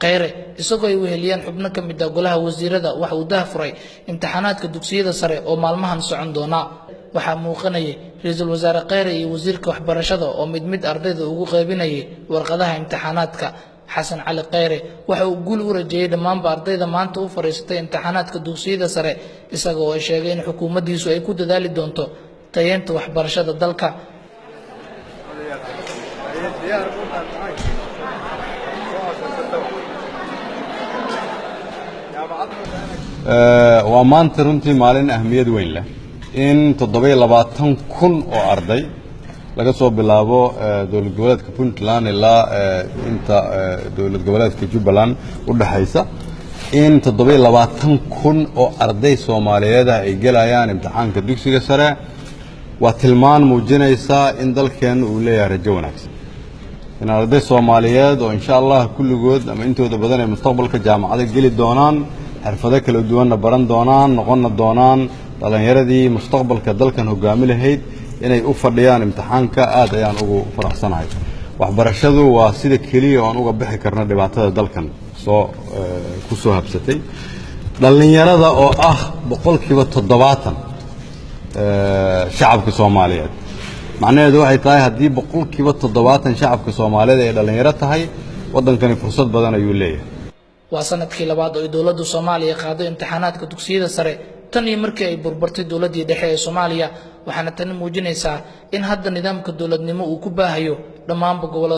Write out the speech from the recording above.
Kheyre, isagoo ay weheliyaan xubno ka mid ah golaha wasiirada, waxa uu daahfuray imtixaanaadka dugsiyada sare oo maalmahan socon doona. Waxaa muuqanayay Ra-iisul Wasaare Kheyre iyo wasiirka waxbarashada oo mid mid ardayda ugu qaybinayay warqadaha imtixaanaadka. Xasan Cali Kheyre waxa uu guul u rajeeyey dhammaanba ardayda maanta u fadhiisatay imtixaanaadka dugsiyada sare, isaga oo sheegay in xukuumaddiisu ay ku dadaali doonto tayeynta waxbarashada dalka. Waa maanta runtii maalin ahmiyad weyn leh in 27,000 oo arday laga soo bilaabo dowlad goboleedka Puntland ilaa inta dowlad goboleedka Jubbaland u dhexaysa, in 27,000 oo arday Soomaaliyeed ah ay gelayaan imtixaanka dugsiga sare. Waa tilmaan muujinaysa in dalkeennu uu leeyahay rajo wanaagsan, in arday Soomaaliyeed oo insha Allah kulligood ama intooda badan ay mustaqbalka jaamacada geli doonaan, xirfado kala duwanna baran doonaan, noqonna doonaan dhallinyaradii mustaqbalka dalkan hogaami lahayd, inay u fadhiyaan imtixaanka. Aad ayaan ugu faraxsanahay. Waxbarashadu waa sida keliya oon uga bixi karno dhibaatada dalkan soo ku soo habsatay. Dhallinyarada oo ah 70% shacabka Soomaaliyeed, macnaheedu waxay tahay haddii 70% shacabka Soomaaliyeed ay dhallinyaro tahay, waddankani fursad badan ayuu leeyahay. Waa sanadkii labaad oo ay dowladda Soomaaliya qaado imtixaanaadka dugsiyada sare tan iyo markii ay burburtay dowladdii dhexe ee Soomaaliya, waxaana tani muujinaysaa in hadda nidaamka dowladnimo uu ku baahayo dhammaanba gobollada.